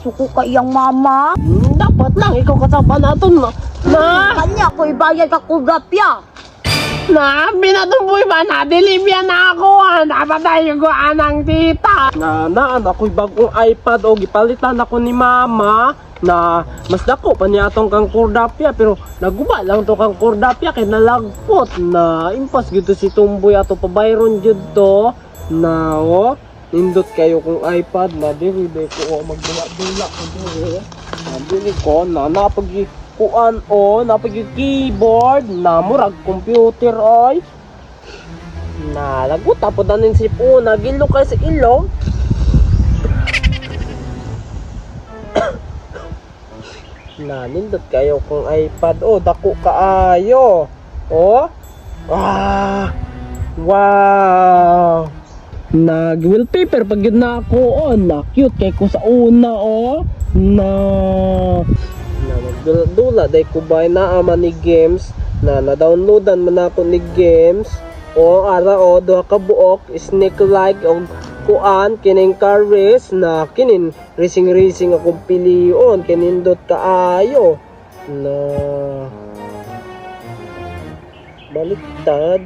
Suko ka iyang mama. Dapat lang ikaw kasama naton na. Na, Kanya ko ibayad ka kugapya. na binatumboy ba na dilibya na ako ah. Napatay ko anang tita. Na naan ako'y bagong iPad o gipalitan ako ni mama na mas dako pa niya atong kang kordapya pero naguba lang to kang kordapya kay nalagpot na impas gyud to si Tumboy ato pabayron gyud to na oh nindot kayo kung iPad na diri day ko oh, magdula-dula ko diri na diri ko na napag kuan o napag keyboard na murag computer oy na lagot tapos na si Puna gilo kay sa ilong. Na nindot kayo kung iPad oh dako kaayo oh ah wow nag wallpaper pag yun na ako oh na cute kay ko sa una oh na na magdula day ko ba na ama ni games na na-downloadan man ako ni games o ara o duha ka buok snake like og kuan kining car race na kinin racing racing akong pilion kinindot kaayo na baliktad.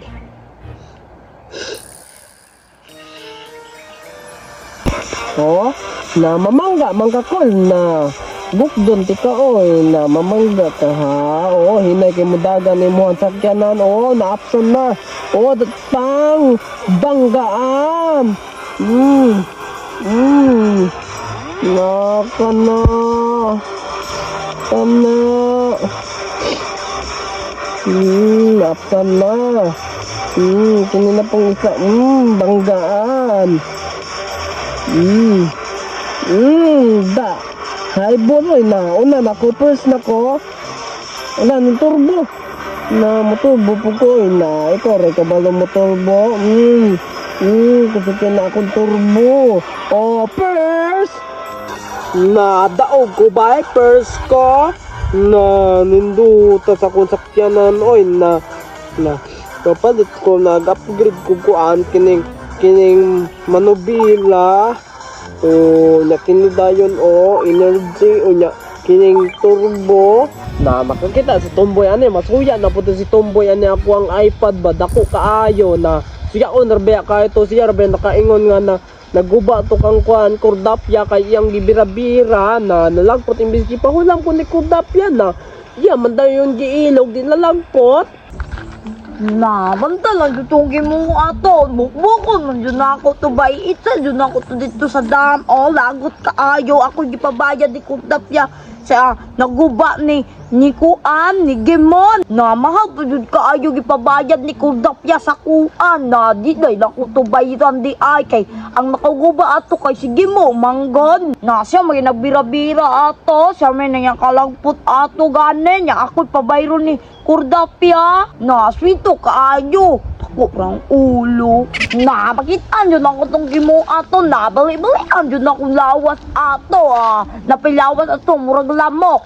Oh, na mamangga mangga kol na gukdon ti ka oy na mamangga ka ha. Oh, hinay kay mudagan ni mo ang sakyanan. Oh, na option na. Oh, tang banggaan. Na ka na. Tama. Napsan na. Kini na pong isa. Banggaan. Da. Hay boy na. Una na ko first na ko. Una ni turbo. Na moturbo po ko eh, na. Ikaw ray kabalo moturbo. Kasi na akong turbo. Oh, first. Na daog ko ba eh, first ko? Na ninduta sa akong sakyanan oy na na kapalit ko nag-upgrade ko kuan kining kining manubila o nya kini dayon o energy o nya kining turbo na makakita si Tomboy ani masuya na po to si Tomboy ani ako ang iPad ba dako kaayo na siya on rabya kay to siya rabya nakaingon nga na naguba to kang kuan kordapya kay iyang gibira-bira na nalagpot imbis gipahulam ko ni kordapya na iya man dayon giilog di nalagpot. Na, banta lang jud tong gimo ato. Bukbukon man jud na ako to bay. Itsa jud na ako to dito sa dam. Oh, lagot kaayo. Ako gipabayad ni kugapya sa naguba ni ni kuan ni Gimon. Na mahal pa jud kaayo gipabayad ni kugapya sa kuan. Na di day na ko to bayaran di ay kay ang nakaguba ato kay si Gimo manggon. Na siya may nagbira-bira ato. Siya may nang kalagpot ato ganin. Nya ako pabayro ni kurdapya. Na sweeto kaayo. Ako rang ulo. Na pakitaan yun ako tong gimo ato. Na bali-balian yun akong lawas ato ah. Napilawas ato murag lamok.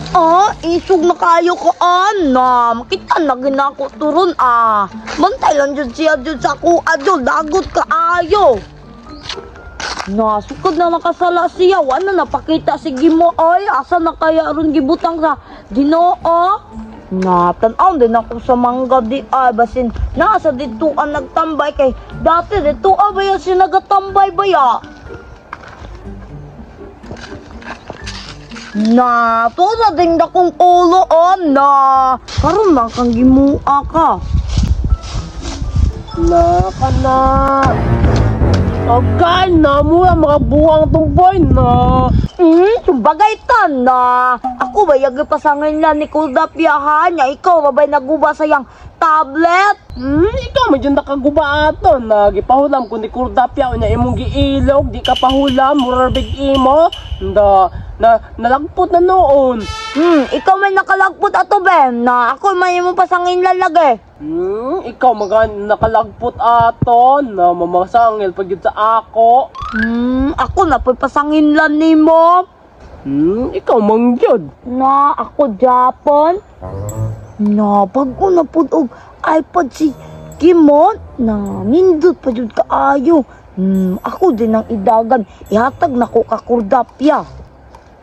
Ah, isog na kayo ko ah. Na, makita na ginako turon ah. Bantay lang jud siya jud sa kuha jud. Lagot kaayo. Nasukod na nakasala siya. Wala na napakita si Gimo ay. Asa na kaya ron gibutang sa Ginoo? Na, tan-aw din ako sa mangga di ay. Basin, nasa dituan nagtambay kay dati dito ah, ba yan siya nagatambay ba ya? Na, to sa ding dakong ulo oh, na. Karon man kang gimua ka. Na ka na. Okay, na mo ang mga buwang tumboy na. Sumbagay ta na. Ako ba yagi pasangin lang ni Kulda Piyahan niya. Ikaw ba ba'y naguba sa yang tablet? Ikaw medyo nakaguba ato na gipahulam kun ni kurdapya unya imong giilog di ka pahulam mura big imo da na nalagpot na noon. Ikaw may nakalagpot ato ben na ako may imong pasangin lalagi. Ikaw mga nakalagpot ato na mamasangil pag yun sa ako. Ako na po'y pasangin lang nimo. Ikaw mangyod. Na ako Japon. Na bago na pud og iPad si Kimon na nindot pa jud kaayo. Ako din ang idagan ihatag nako ka kurdapya.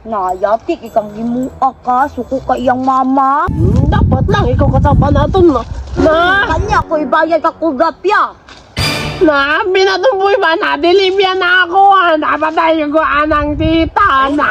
Nayati kay kang gimua ka, suko ka iyang mama. Dapat lang ikaw kasama naton na. Na, Kanya ko ibayad ka kugapya. na binatumboy ba na dilibya na ako. Ah. Napatay ko anang tita na.